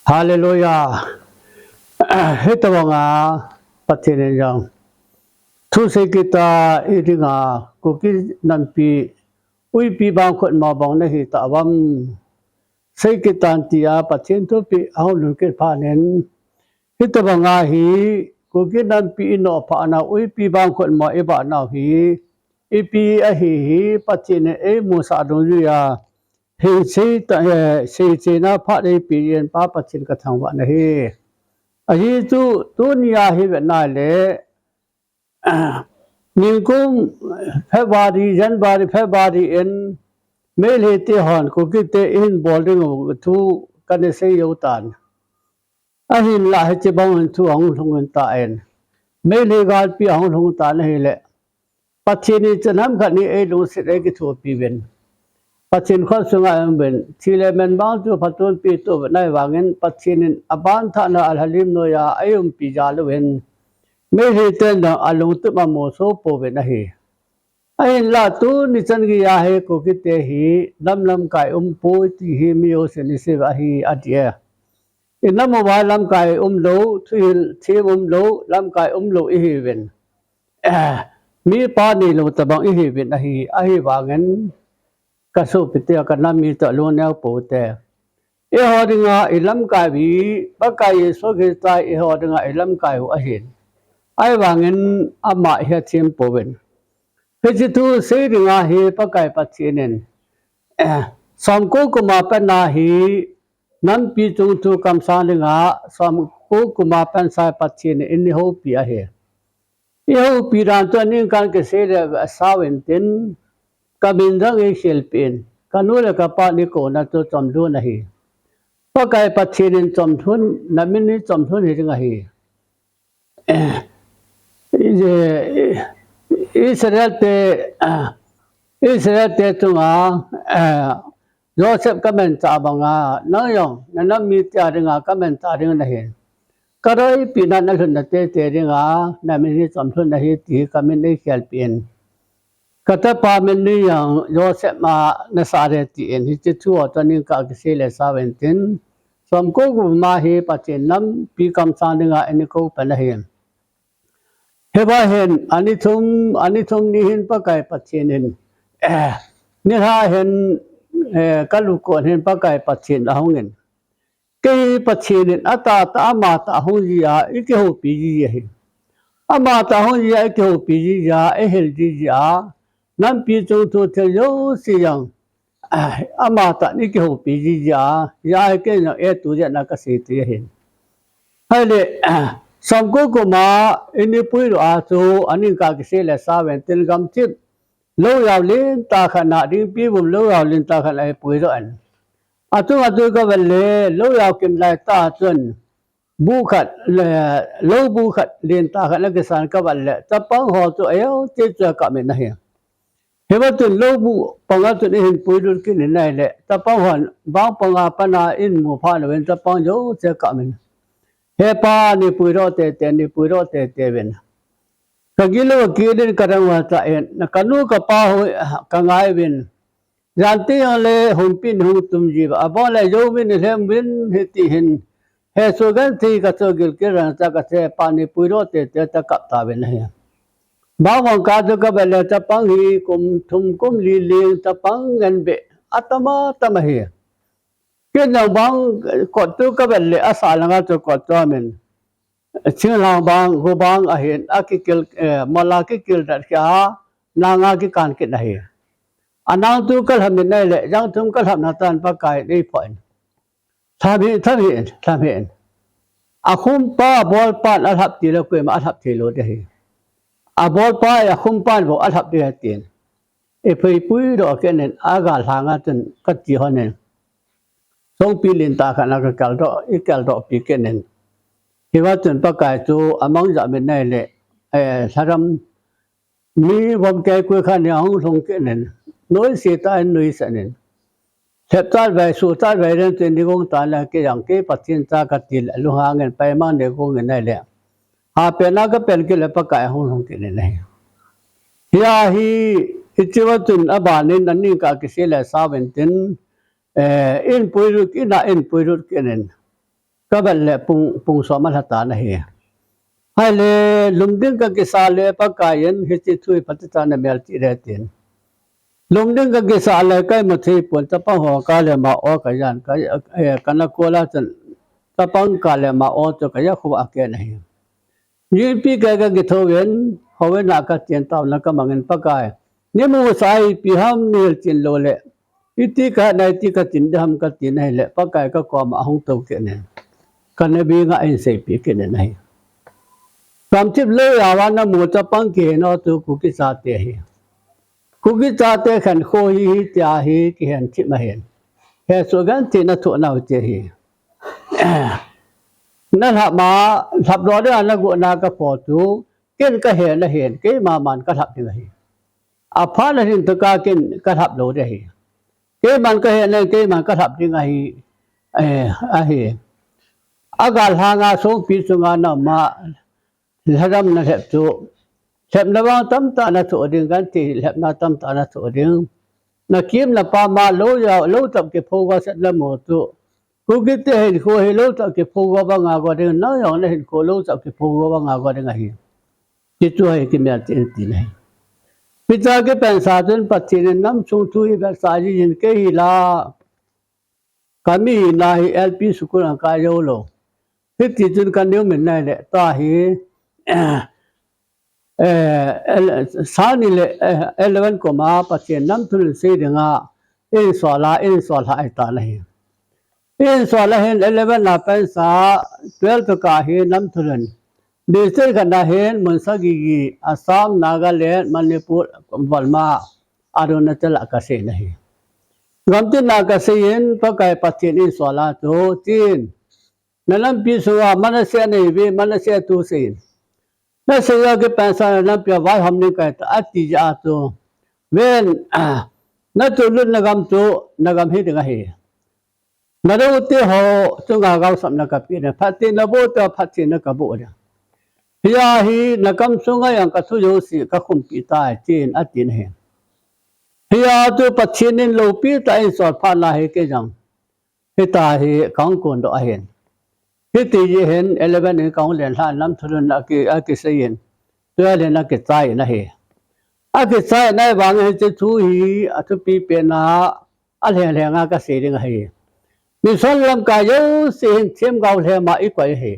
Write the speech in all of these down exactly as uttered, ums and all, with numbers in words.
Hallelujah. Hitobanga Pathen in jong thusei kit a, i dinga Kuki nampi uipi bang khut ma bang nahi tauvam, sei kit tan tia Pathen thupeh ahung lhung kit phat in, hitobanga hi Kuki nampi i nohphah nau, uipi bang khut ma i bah nau hi ipi ahi hi Pathen in eimusah dungjuiya hin sei ta, eh, seicheina phat eipeh in Pa Pathen kathangvah nahi. Ajeh chu tunia hi vet nale, ningkum February, January, February in Meitei te hon Kuki te eihin bol ding u thu kana sei jou tan. Ahinlah hiche bang in thu ahung lhung in tan. Meitei galpi ahung lhung tan ahile, Pathen in chanham khat ni eilungset eikithopi uvin, Pathen khut sunga um uvin, thi le men bang chu phatun pi tu uvin, ahivangin Pathen in aban thahna alhalim noiya eiumpi jal uvin, Meitei ten jong alungtup amoso pouvin ahi. Ahinlah tuni chan geiya hi Kuki te hi lam lamkai umpoi ti hi mi jousen isei u ahi, ati e. I nam uva lamkai umlou, thuhil them umlou, lamkai umlou ihiuvin, eh, mipa neilou tobang ihiuvin ahi, ahivangin kasopi te, kanam mite lungneo pou te, eiho dinga ilamkai u hi Pakai Jesu Christa eiho dinga ilamkai u ahin, ahivangin ama ihethem pouvin. Hiche thu sei dinga hi Pakai Pathen in, eh, somko kum a pat na hi nampi chungthu kamsang dinga somko kum a pansai Pathen in eihoupi ahi. Eihoupi dan chu aning kah kisei le asao intin, kamin jong eikhelpeh in, kanu le kapa in eikouna chu chomlhun ahi. Pakai Pathen in chomlhun, namin hi chomlhun hiding ahi. Eh, Israel te, ah, Israel te chunga, eh, Joseph kamanchah banga, nang jong nanam mite dinga kamanchah ding nahin, kadeipi nan nalhunna teitei dinga namin hi chomlhun ahi ti kamin eikhelpeh in, katapa min ni jong Joseph a nasah e tin, hiche thu ho chu aning kah kisei le asao intin, somko kum a hi Pathen nampi kamsang dinga eina kou pan ahi. Hiva hin ani thum, ani thum ni hin Pakai Pathen in, eh, nilhah hin, eh, kalungkot hin Pakai Pathen ahungin, kei Pathen in atahtah amatah ahung jia eikihoupi ji ahi. Amatah ahung jia eikihoupi ji jia, eihil ji jia, nampi chungthu thil jouse jong, ah, amatah in eikihoupi ji jia, hijeh a hi kei jong eituh jeh a kasei thei ahin. Ahile, somko kum a eina puidoh a chu aning kah kisei le asao intin, gamthip loujao lentah khat na, dingpi vum loujao lentah khat na eipuidoh in, achunga chu kavet le loujao kim laitah a chun buh khat le, loubuh khat lentah khat ana kisan kavet le chapang ho chu ajou cheh cheh kap in ahi. Hiva chun loubuh panga chun eihin puilut kit in ahile, chapang hon bang panga pat a eimu phat uvin chapang jou cheh kap in, He Pa, neipuidoh teitei, neipuidoh teitei uvin. Kagilou kit in kadang uva chun, kanu kapa ho kangai uvin, jan teng le humpi in hung tum jiuva, abang le jou uvin, lhem uvin hiti hin, hesoh genthei kasoh gilkel rang cha kasei, Pa, neipuidoh teitei, tia kap tauvin ahi. Bang vang kah chu kavet le chapang hi kum thum kum li leng chapang ngen beh atam atam ahi. Kei jong bang kot chu kavet le asah langa chu kot chu aumin, thinglhang bang, go bang ahin, akikil, eh, mol a kikil dat kit a, nanga kikan kit ahi. Anang chu kalham in ahile jang thum kalham na tan Pakai in eiphoh in, lham hih in, lham hih in, lham hih in. Akhumpa, abolpan alhap tile koima alhap theilou ding ahi. Abolpa, akhumpan bou alhap ding ahi tin, eipui puidoh kit in, agal lhanga chun kati hon in, songpi lentah khat na kakaldoh, eikaldohpi kit in, hiva chun Pakai chu amang jat in ahile, eh, lharam mi vom kei kui khat ni ahung lhung kit in, noise tah in nuisat in, lhep chatvei, suh chatvei leng chun neigong tan le, kei jong kei Pathen cha kati le lunghang in paimang neigong in ahile, hapen a kapen kit le Pakai ahung lhung kit in ahi. Hia hi, hichea chun aban in aning kah kisei le asao intin, eh, in puilut, ina in puilut kit in. Ka vet le pung, pung som alha tan ahi. Hai le, lum ding ka kisa le Pakai in hiche thu hi phatechan na melchih le tin. Lum ding ka kisa le ka imu thei pon, chapang ho ka le ma o ka jan, ka, eh, ka na ko la chan, chapang ka le ma o chu ka ya khu a ke na hi. Yin pi ka ka kithou in, ho in a ka chen tao na ka mang in Pakai. Ni mu sa ipi ham ni hilchen lou le. Iti ka na iti ka tin ding ham ka tin ahi le, Pakai ka kom a hung tou kit in. Ka na bi nga in sei pi kit in ahi. Kam thip lou ya va na mu chapang kihen o tu Kuki chate hi. Kuki chate khen kho hi hi tia hi kihen thip ma hin. He su gan ti na thu nau ti hi. Na lhap ma, lhap lo de na gu na ka pho tu, ken ka he na hen, keima man ka lhap ding ahi. A pha na hin tu ka ken ka lhap lo de hi. Keiman ka he na, keiman ka lhap ding ahi, eh, ahi. A gal hanga songpi sunga na ma, lhadam na lhep tu. Lhepna vang tamtah na thu ding kan ti, lhepna tamtah na thu ding. Na kim na pa ma lo ya, lo tap ke pho ga set na mo tu. Kuki te hin kho hi lo tap ke pho ga ba nga ga ding, na yong na hin kho lo tap ke pho ga ba nga ga ding ahi. Ti chu hai ki mel tin ti na hi. Pi cha ke pen sa tun Pathen in nam chung thu hi vel sa ji yin ke hi la. Ka mi na hi L P school ang ka yo lo. Hiti chun ka neu min nai le ta hi, eh, el-, sani le, eh, eleven koma Pathen nam thulun sei dinga, in so la, in so la ai ta na hi. In so la hin eleven na pen sa, twelve ka hi nam thulun. District khat na hin, Munsagigi, Assam, Nagaland, Manipur, Burma, Arunachal a ka sei na hi. Gam tin na ka sei in, Pakai Pathen in so la tu, tin. Na lampi sunga, Manasseh nei ve, Manasseh tu sei in. Na sei ya ke pen sa na lampi a vai ham ning kai ta, a ti ja tu. Ven, na tu lut na gam tu, na gam hi ding ahi. Na do te ho, chunga gau sam na ka pi na, phat te na bo te, phat te na ka bo na. Hi a hi, na kam sunga yang ka thu yo si, ka khum pi ta, tin, a tin he. Hi a tu Pathen in lo pi ta in sol pha na hi ke jang. Hi ta hi, kang kun do a hin. Hi ti ji hin, eleven in kang len hla nam thulun a ki, a ki sei in. Tu a len a ki chai na hi. A ki chai na vang hi chu thu hi, a thu pi pe na, a lheng lheng a ka sei ding ahi. Mission lamkai jouse hin themgao lhem a i koi ahi.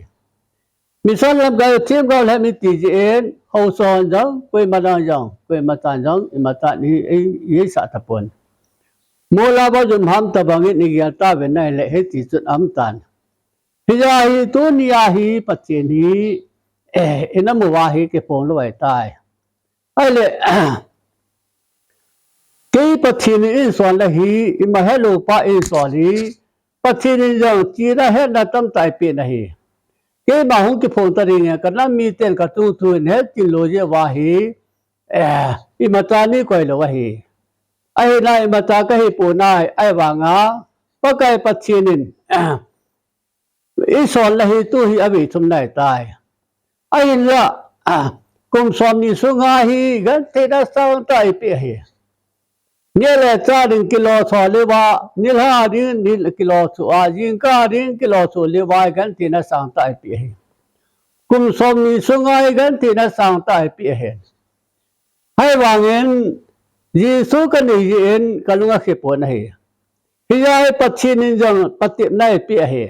Mission lamkai themgao lhem i ti jeh in, haosa hon jong, koima dang jong, koima chan jong, ima chan i, i, i sa tapon. Mola ba jum ham tabang in i gel ta ve nai le hiti chun am tan. Hi ja hi tuni a hi Pathen hi, eh, ina mu va hi kipon lou ai tai. Ai le, kei Pathen in in son la hi, ima helou pa in son hi, Pathen in jong china hetna tamtah i pe na hi. Keima hung kiphong ta ding e, ka nam miten ka tungthu in het kin lou jeh uva hi, eh, ima cha ni koi lou ahi. Ahi na ima cha ka hi pon ahi, ahi vanga, Pakai Pathen in, i son la hi tu hi a vei thum nai tai. Ahinla, ah, kum som ni sunga hi gentheina sangtah i pe ahi. Ni le cha ding kilo tho le va, ni lha ding ni kilo tho a, jingkah ding kilo tho le va, gentheina sangtah i pe ahi. Kum som ni sunga hi gentheina sangtah i pe ahi. Hei vangin, Jesu ka nei jeh in ka lung a khe pon ahi. Hi ja hi Pathen in jong patepna i pe ahi.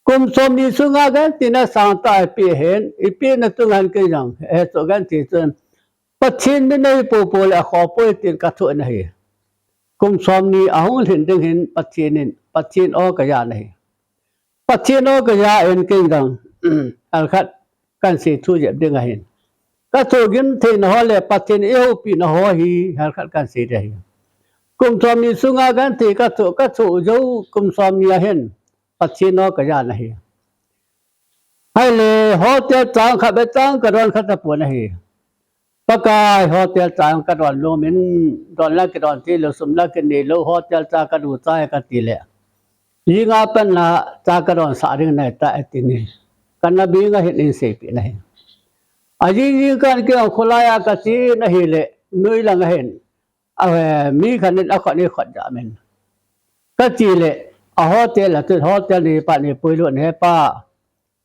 Kum som ni sunga gentheina sangtah i pe ahin, i pe na tung han kei jong, eh, chu genthei chun. Pathen min nei po po le a kho poi tin ka thu na hi. Kum som ni a hung lhin ding hin Pathen in, Pathen o ka ja na hi. Pathen o ka ja in kei jong, al khat kan sei thu jep ding ahin. Ka thu gim thei na ho le Pathen i houpi na ho hi, al khat kan sei ding ahi. Kum som ni sunga genthei ka thu, ka thu jou kum som ni ahin. Pathen o ka ja na hi. Hai le, hotel chang khat be chang ka don khat a pon ahi. Pakai hotel chang ka don lou min, don la ki don ti lou, sum la ki nei lou, hotel cha ka du chai ka ti le. Jinga pan la cha ka don sa ding nai ta e ti ni. Ka na bi nga hin in sei pi na hi. A jing jing kan ki ang khulai a ka ti na hi le, nui lang a hin. A, eh, mi khan in a khot ni khot ja min. Kati le, a hotel a tu hotel ni pa ni puilut ne pa.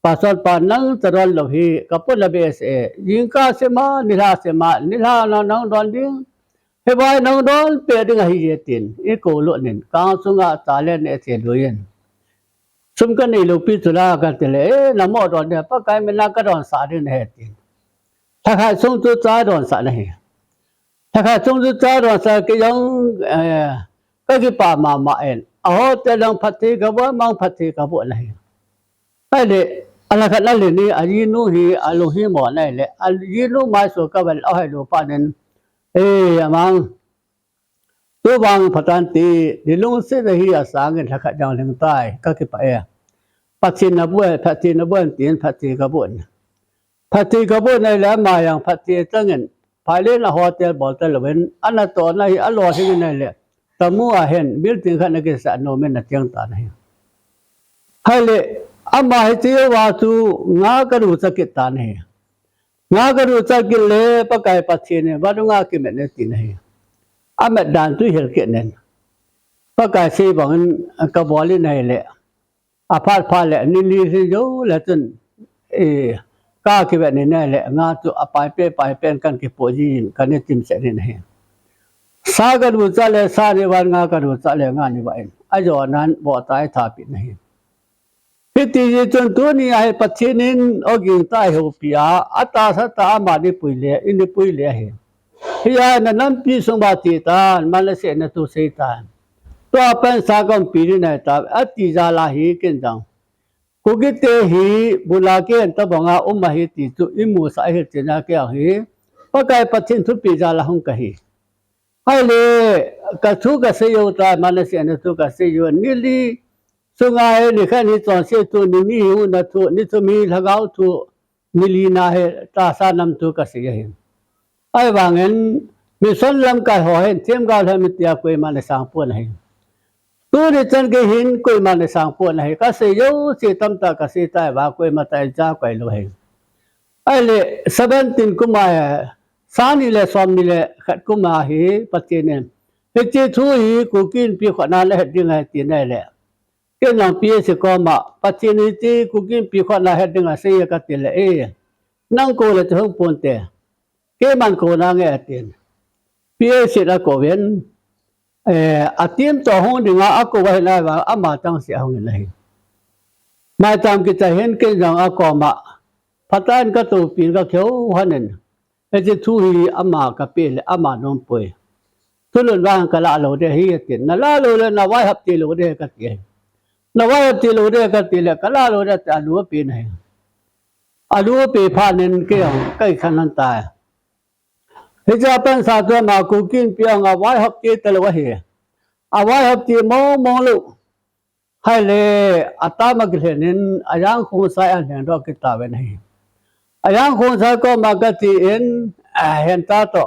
Pastor pa nang chadon lou hi, ka puna behseh e. Jingkah sema, nilhah sema, nilhah na nang don ding. Hivai nang don peh ding ahi e tin. I kou lut nin, kang sunga talent ne che lui in. Sum ka nei lou pi chu la kati le, eh, na mo don de, Pakai mina ka donsah ding ahi tin. Thakhai sung chu cha donsah na hi. Thakhai sung chu cha donsah kei jong, eh, ka kipah mama in. A hotel jong phatthei ka bu, mang phatthei ka bu na hi. Ahile, a la khat na le ni, a jinu hi, a lung hi mo na le, a jinu mai so ka vel, a hai lo pa nen, eh, amang, tu vang phatan ti, ni lungset hi a sangin thakhai jong leng tai, ka kipah e. Pathen na bu e, Pathen na bu e, tin Pathen ka bu na. Phatthei ka bu na le ama jong phatthei changin, phai le na hotel bol ta louvin, ana to na hi a lo hi na le. Tamu a hin, building khat na kisa nom in na tiang ta na hi. Hai le, ama hi chi va chu nga ka du cha kit ta na hi. Nga ka du cha kit le, Pakai Pathen in, va du nga ki met ne ti na hi. A met dan tu hel kit nen. Pakai sei bang in, ka bol in na hi le. A phat phat le, ni li li jo le chun, eh, ka ki vet ni ne le, nga chu a pai pe, pai pen kan ki po ji in, kan ni tim se ni ne. Sa ka du cha le, sa ni van nga ka du cha le, nga ni va in. A jo nan, bo tai tha pi ne. Hiti ji chun tu ni a hi Pathen in, o ging tai ho pi a, a ta sa ta ama ni pui le, i ni pui le hi. Hi a na nampi sung ba ti tan, Manasseh na tu sei tan. Tua pen sa kon pi ni nai ta, a ti ja la hi ken jang. Kuki te hi bula ken ta banga um ahi ti chu i mu sa hi ti na ke hi. Pakai Pathen thupi ja la hung ka hi. Hai le, ka thu ka sei yo ta, Manasseh na thu ka sei yo. Ni li sunga hi ni khan hi chon sei tu ni ni hu na thu, ni thu mi lhagao thu, ni li na he ta sa nam tu ka sei ahi. Ai vangin, mission lamkai ho hin, themgao lhami tia koima na sang pon ahi. Tu ni chan ke hin, koima na sang pon ahi. Ka sei yo, sei tam ta ka sei tai va, koima ta ja koi lo ahi. Ai le, seventeen kuma he, sa ni le som ni le khat kuma hi, Pathen in. Hiche thu hi, Kuki Inpi khut na le het ding ahi ti nai le. Kei nang P A C koma, Pathen in ti Kuki Inpi khut na het ding a sei ka ti le e. Nang kou le ti hung pon te. Kei man kou na nge a tin. P A C la kou ven. Eh, a team to hung ding a, a kou va hin a va, ama tang se hung in ahi. Mai tam ki ta hin kei nang a koma. Patan ka tu pin ka kheu hanin. Hiche thu hi ama ka pe le ama nom poi. Thulun vang ka la lo de hi tin. Na la lo le na vai hap ti lo de ka ti. Na vai hap ti lo de ka ti le ka la lo de ta lu pe na hi. A lu pe pha nen ke ang kai khan nan ta. Hiche a pan sa tu ma Kuki Inpi ang a vai hap ti ta lo hi. A vai hap ti mong mong lo. Hai le, a tam a kilhen in, a jang khung sai an hen ro kita ven hi. A jang khung sai koma ka ti in, a hen ta to.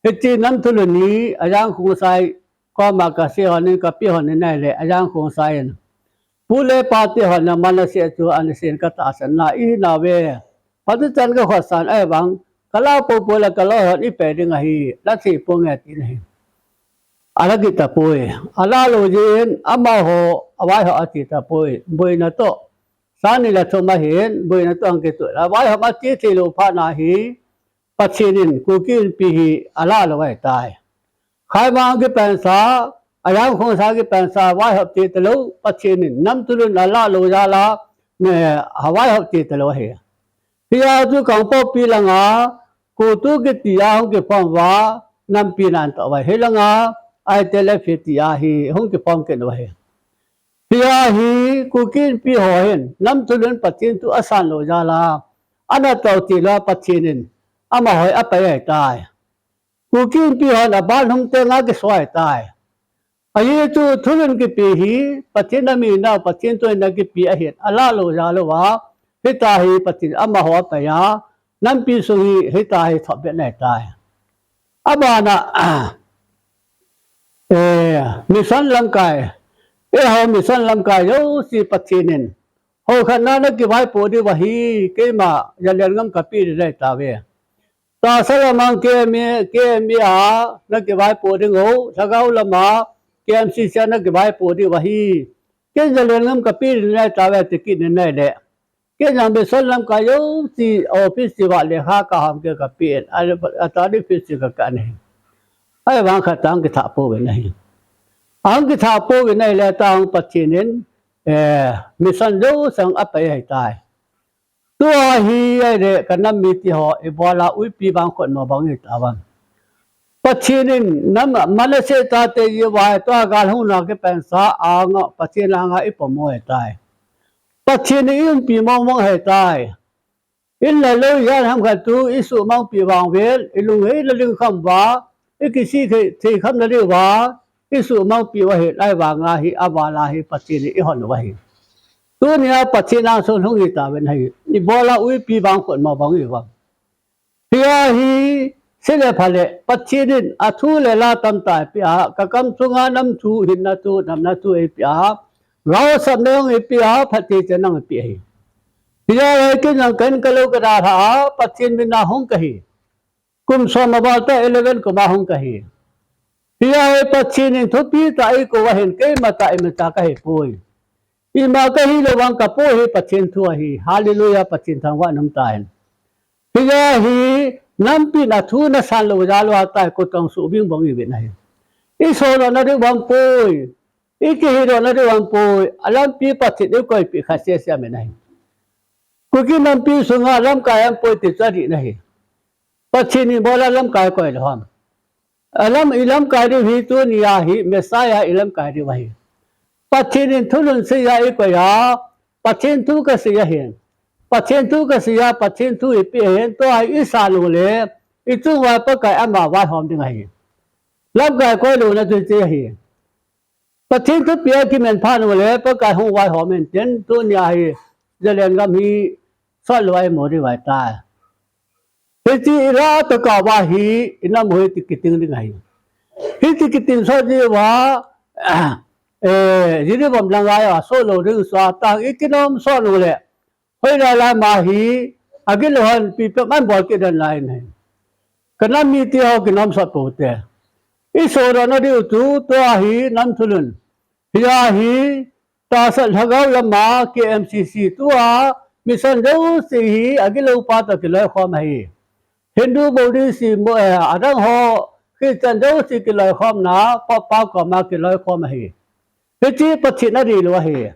Hiti nam thulu ni, a jang khung sai koma ka se hon in, ka pi hon in ai le, a jang khung sai in. Pu le pa ti hon na Manasseh chu an sin ka ta san na i na ve. Pa tu chan ka khot san ai vang, ka la po po la ka lo hon i pe ding ahi, la thi po nge ti na hi. A la kit ta poi. A la lo jin, amaho, a vai ho a ti ta poi. Boina to. Sa ni la thum a hin, boina to ang kit to. A vai ho a ti thei lo pha na hi, Pathen in, Kuki Inpi hi, a la lo ai tai. Khai ma ang ki pen sa, a yang khong sa ki pen sa, vai ho ti ta lo, Pathen in, nam tulun a la lo ja la, ne, a vai ho ti ta lo hi. Hi a chu kang po pi langa, ku tu ki ti a hung ki phong va, nam pi nan to vai. Hi langa, ai te le phi ti a hi, hung ki phong ki no hi. Hi a hi, Kuki Inpi ho hin, nam tulun Pathen thu a san lo ja la, ana to ti la Pathen in, ama hoi a pai ai tai. Kuki Inpi hon a ban hum te nga ki soi tai. A hi chu thulun ki pi hi, Pathen a mi nau, Pathen tu na ki pi a hin, a la lo ja lo va, hi ta hi Pathen ama ho a pai a, nam pi sung hi, hi ta hi thop be nai tai. A bana, eh, mission lamkai, eh, ho mission lamkai, yo si Pathen in, ho khat na na ki vai po di va hi, keima, ya len ngam ka pi di nai ta ve. Ta sa la mang ke mi, ke mi a, na ki vai po di ngo, sa gau la ma, K M C C a na kivaipoh diu ahi. Ken Zalengam kape ding nai tauve ti kit in ahile, ken jong mission lamkai jouse office chiva lekha kahom kit kapen, a, a tadi office chi kakah in ahi. Ahivang khat ahung kithah pouvin ahi. Ahung kithah pouvin ahile tah ahung Pathen in, eh, mission jouse ahung apai ahitai. Tua hi ahile kanam mite ho, ibola uipi vangkhut mo bang itauvem. Pathen in nam Manasseh chate jeh'a tua gal hung na kipansa anga, Pathen anga ipomo ahitai. Pathen in eiumpi mongmong ahitai. In le lou ijat ham khat chu isuhmangpi vang uvin, ilungheina lingkham uva, ikisih thei, theikham na diuva, isuhmangpi u ahin, ahivanga hi, avala hi, Pathen in eihon u ahi. Tunia Pathen angsun hung hitauvin ahi, ibola uipi vangkhut mo bang ihiuvem. Hia hi, se le pha le, Pathen in athu le la tamtah eipeh a, kakam sunga nam thu, hinna thu, damna thu eipeh a, gaosapna jong eipeh a, phatthei chan jong eipeh ahi. Hia hi ken jong ken kalou kadalhah a, Pathen mina hung kahi. Kum som aval tah eleven kum a hung kahi. Hia hi Pathen in thupi tah eikou ahin, keima tah imacha kahipoi. Ima kahilou vang kapo hi Pathen thu ahi. Hallelujah, Pathen thangvah in umtah in. Hia hi, nampin athu nasan lou jal uva tah hi kotong suh ving bang ihiuvin ahi. Isodoh na diu vang poi. Ikihidoh na diu vang poi. Alampi Pathen in eikoipeh khat sese aum in ahi. Kuki nampi sunga lamkai aum poi ti chu adih in ahi. Pathen in ibola lamkai koi lou ham. Alam, ilamkai diu hi tunia hi, Messiah ilamkai diu ahi. Pathen in thulhun seiya eikoi a, Pathen thu kasei ahin. Pathen thu kasei a, Pathen thu eipeh ahin, tua hi isan uleh, ichung uva Pakai ama vaihom ding ahi. Lamkai koi louna chu hiche ahi. Pathen thupia kimen phat uleh, Pakai hung vaihom in tin, tunia hi, Zalengam hi, sot lou a imu diu ahitai. Hiche ilah tokah uva hi, inam u hi ti kiting ding ahi. Hiche kiting sot jeh uva, eh, Jiribam langa a soh lou ding sua tah, ikinom sot uleh. Hoilai lai ma hi, agilou hon pipem an bol kit den lai in ahi. Kanam mite ho kinom sot poute. Isodoh na diu chu, tua hi, nam thulhun. Hia hi, tahsa lhagao lama K M C C tua, mission jouse hi, agilou pa toh kiloikhom ahi. Hindu, Buddhist, mo, eh, adang ho, Christian jouse kiloikhomna, Pope pa koma kiloikhom ahi. Hiche Pathen adih lou ahi.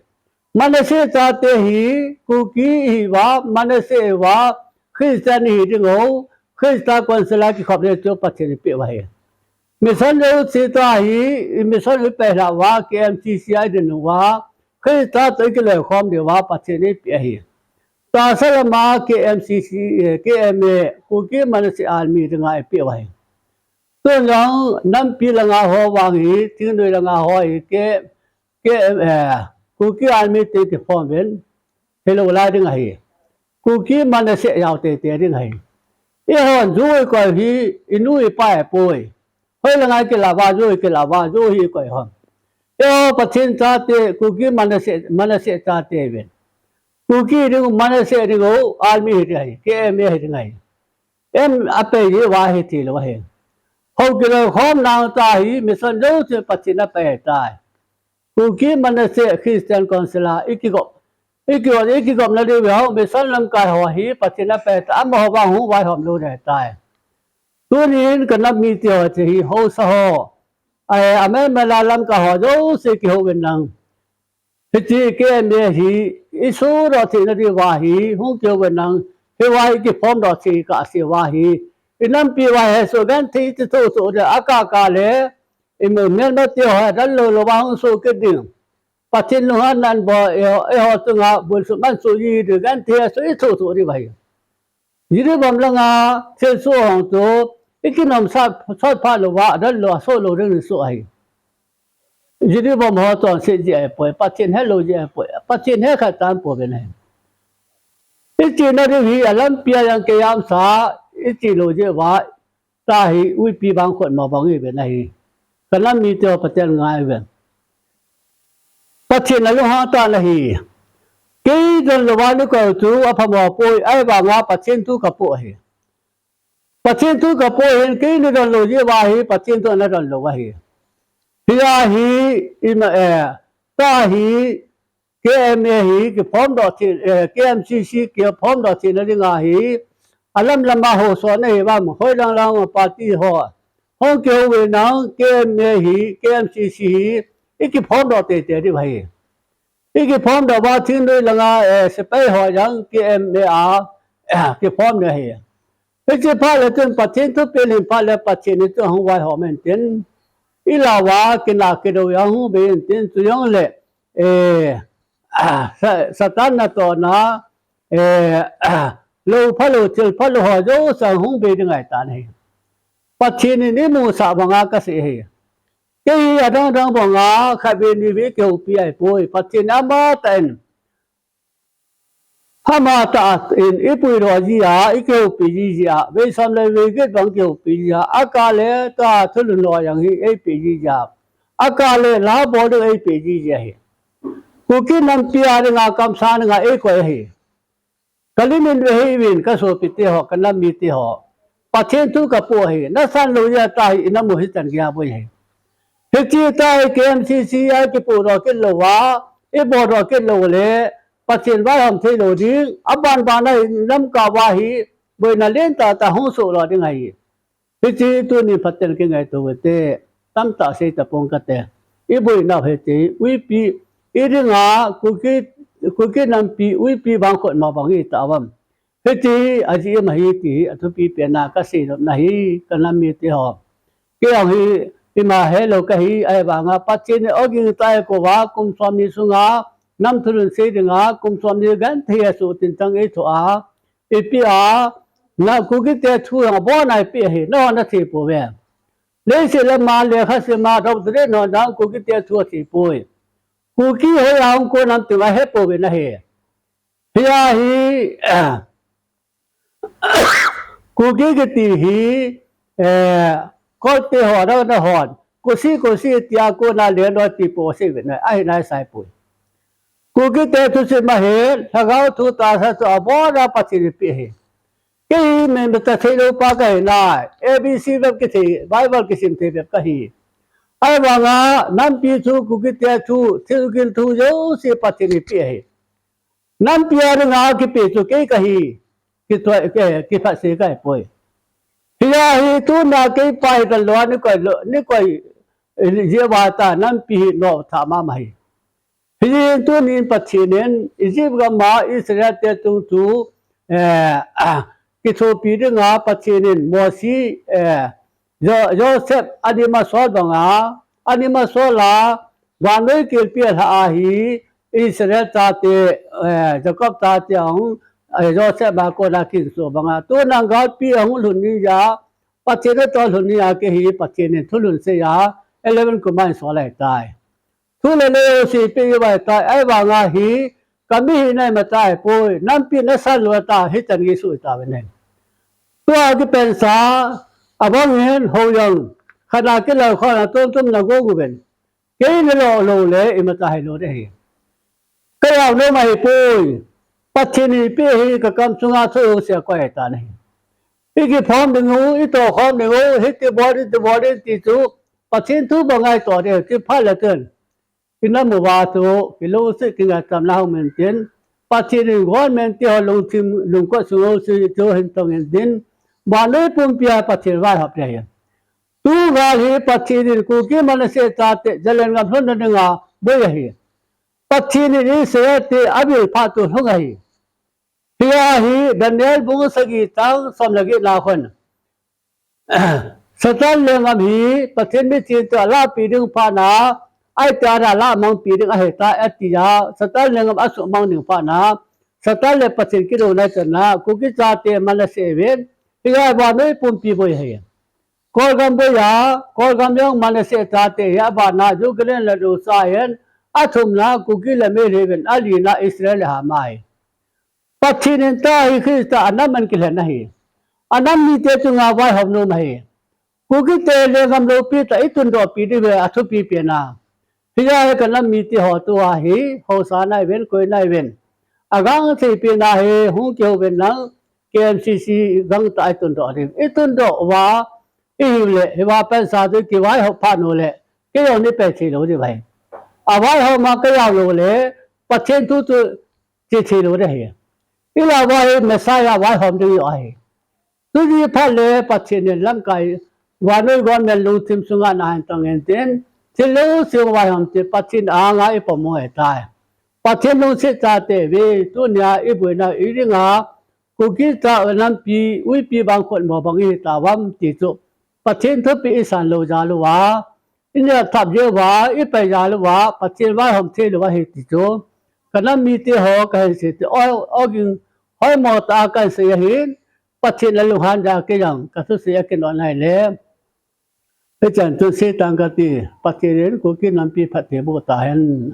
Manasseh chate hi, Kuki ihiuva, Manasseh ihiuva, Christian ihi diu, Christa Council a kikhop ding chu Pathen in eipeh u ahi. Mission jouse tah hi, mission ipehlhah uva, K M C C a idin uva, Christa toh ikiloikhom diuva, Pathen in eipeh ahi. Tahsa lama K M C C, eh, K M A, Kuki Manasseh Army dinga eipeh u ahi. Tun jong nampi langa ho vang hi, thingnoi langa ho hi, K, K M A, Kuki Army te kiform uvin, hilou lai ding ahi. Kuki Manasseh jao teitei ding ahi. Eihon jou ikoi hi, inu ipa eipoi. Hoilanga ikilah uva jou, ikilah uva jou hi ikoi hon. Eiho Pathen chate, Kuki Manasseh, Manasseh chate uvin. Kuki ding, Manasseh ding u, army hi ding ahi, K M A hi ding ahi. M apai jeh uva hi thilou ahi. Hou kiloikhomna tah hi, mission jouse Pathen in apai tai. Kuki Manasseh Christian Council a, ikigop, ikigop, ikigopna diu ho, mission lamkai ho hi, Pathen in apai tai, amaho vang hung vaihom lou ding ahitai. Tunin kanam mite ho hiche hi, haosa ho. Ai, amelmel a lamkai ho jouse kihou uvin lang. Hiche K M A hi, isodoh theina diuva hi, hung kihou uvin lang, hiva hi kiform doh thei kahseuva hi. Inampi uva hi soh genthei iti thoh thoh ding, akah kah le, imelmate ho hi adalou louva hung soh kit ding. Pathen lunghanna bol, eiho, eiho chunga bulsuh mansuh ji ding, genthei soh ithoh thoh diu ahi. Jiribam langa thilsoh hung chu, ikinom sot, sot phat louva, adalou, asoh lou ding soh ahi. Jiribam ho chonset jeh ahipoi, Pathen helou jeh ahipoi, Pathen hekhat tan pouvin ahi. Ichena diu hi, alampi a jong kijamsa, iche lou jeh uva, tah hi, uipi vangkhut mo bang ihiuvin ahi. Kanam mite ho Pathen ngaiuvin. Pathen alunghang tan ahi. Kei donlouva nakoi u chu aphamo poi, ahivanga Pathen thu kapoh ahi. Pathen thu kapoh ahin, kei nadonlou jeh uva hi, Pathen thu nadonlou ahi. Hia hi, ima, eh, ta hi, K M A hi, kiphom doh thei, eh, K M C C kiphom doh theina dinga hi, alam lama ho so na hi vang, hoi lang lang party ho. Hung kihou ve nang, K M A hi, K M C C hi, i kiphom doh teitei diu ahi. I kiphom doh uva Thingnoi langa, eh, sepai ho jong K M A a, eh, kiphom na hi. Hiche phat le chun Pathen thupeh in phat le Pathen in chun hung vaihom in tin. I lau va, kina kidou jong hung bei in tin, chu jong le, eh, Sa-, Satan natohna, eh, lou phalou, thil phalou ho jouse hung bei ding ahitan ahi. Pathen in eimusah banga kasei ahi. Kei hi adang dang banga khatvei nivei kihoupi ahipoi. Pathen in amatah in, amatah in eipuidoh ji a, eikihoupi ji jeh a, vei som le vei get bang kihoupi ji a, akah le tua thulhun ho jong hi eipe ji jeh a, akah le la bol ding eipe ji jeh ahi. Kuki nampi a dinga kamsang dinga eikoi ahi. Kalim in ve hih uvin, kasopi teho, kanam mite ho. Pathen thu kapoh ahi, nasan lou jeh a tahi, inam u hichan geiya boi ahi. Hiche tahi K M C C a kipohdoh kit lou a, eiboldoh kit lou le, Pathen vaihom thei lou ding, aban ban a inam kah uva hi, boina lentah tah hung sohdoh ding ahi. Hiche tunin phaten kingaito uvin te, tamtah sei tapong kate. Iboinau hiti, uipi, idinga, Kuki, Kuki nampi, uipi bang khut ma bang ita uvam. Hiti, ajeh ima hi ti, athupi pena kasei nop na hi, kanam mite ho. Kei jong hi, ima helou kahi, ahivanga, Pathen in ogin tai kouva, kum somni sunga, nam thulhun sei dinga, kum somni genthei a suhtheng chang eithoh a, Ipi a, na Kukite thu jong abon a ipi ahi, nahon nathei pouve. Leiset lama lekha sima doctorate ho jong Kukite thu athei poi. Kuki hoiya hung kon ham ti ahe pouve nahi. Hia hi, Kuki kiti hi, eh, kolte ho jong nahon. Kuki, Kuki tia kona le loi ti po sei ve na, ahi nai sai poi. Kukite thusim ahi, lhagao thu tahsa chu abon a Pathen in eipeh ahi. Kei hi mi mata theilou pa kahi nai, A B C bep kithei, Bible kisim thei bep kahi. Ahivanga, nampi thu, Kukite thu, thilgil thu jouse Pathen in eipeh ahi. Nampi a dinga kipeh chu kei kahi, kithoi, ke, kiphatse kahi poi. Hia hi tuna kei pa hi kalou a nikoi lou, nikoi, eh, jeh uva ta nampi hi lou tha mama hi. Hijeh in tunin Pathen in Egypt gam a Israel te chung chu, eh, kithopi dinga Pathen in Mosi, eh, Jo-, Joseph ana masol banga, ana masol a, vannoi kelpi alhah a hi Israel chate, eh, Jacob chate ahung, eh, Joseph a kona kisoh banga. Tuna galpi ahung lhun ni a, Pathen natoh lhun ni a kei hi Pathen in thulhun sei a, eleven command sol ahitai. Thu le lei jouse eipeh uva ahitai, ahivanga hi, kami hina ima tai poi, nampi nasan lou a ta, hichan gei suh ita uve ne. Tua kipensa, abang in, hou jong, khat a kilal khon a tum tum nagong uvin. Kei nalou lou le, ima ta hilou ding ahi. Kajao nom ahipoi, Pathen in eipeh hi kakam chunga thu jouse akoi ahitan ahi. Ikiphom ding u, itohkhom ding u, hiti bol ding, ti bol ding ti chu, Pathen thu banga itoh ding, ti phat le chun. Inam uva chu, kilungset kingaichatna hung um in tin, Pathen in government te ho lungthim, lungkot sung jouse chu hin tong in tin, vannoi pumpi a Pathen vaihop ding ahi. Tu gal hi Pathen in Kuki Manasseh chate, Zalen gam lhunna dinga boi ahi. Pathen in Israel te abil phat chu lhung ahi. Hia hi Daniel bung sagi chang som le get na khun. Satan lenggam hi Pathen miching chu alahpeh ding phat na, ahitia alahmangpeh ding ahitai atia, Satan lenggam asuhmang ding phat na, Satan le Pathen kidouna chan na, Kuki chate Manasseh ven, hia vannoi pumpi boi ahi. Kolgam boi a, Kolgam jong Manasseh chate hi, abana Jubilee le Dosa hin, athumna Kuki le Meitei ven, alina Israel le Ham ahi. Pathen in tahi Christa anam ahin kilhen ahi. Anam mite chunga vaihom nom ahi. Kukite lenggam loupi tah itundohpi diu ve athupi pena. Hijeh a hi kanam mite ho tua hi, housa nai ven, koi nai ven. Agangthei pena hi, hung kihou ven lang, K M C C gangtah itundoh diu. Itundoh uva, ihiu le, hiva pansa chu kivaihop phat u le, kei jong nei pe thei lou diu ahi. Avaihom a kei jao lou le, Pathen thu chu che thei lou ding ahi. Ilah uva hi Messiah vaihom ding ahi. Tuti phat le Pathen in lamkai, vannoi government lungthim sunga nahin tong hen tin, thil jouse vaihom tin Pathen anga ipoimo ahitai. Pathen lungset chate ve, tunia iboina idinga, Kuki cha nampi, uipi bang khutmo bang ihi tauvam ti chu, Pathen thupeh isan lou jal uva, ineh thap jeh uva, ipai jal uva, Pathen vaihom thei lou ahi ti chu, kanam mite ho kahin sei ti, o, ogin hoimo tah a kahin sei ahin, Pathen alunghan jal a kei jong kathusei a kinon ahile, hichan chun sei tang kate, Pathen in Kuki nampi phatthei boh tahen.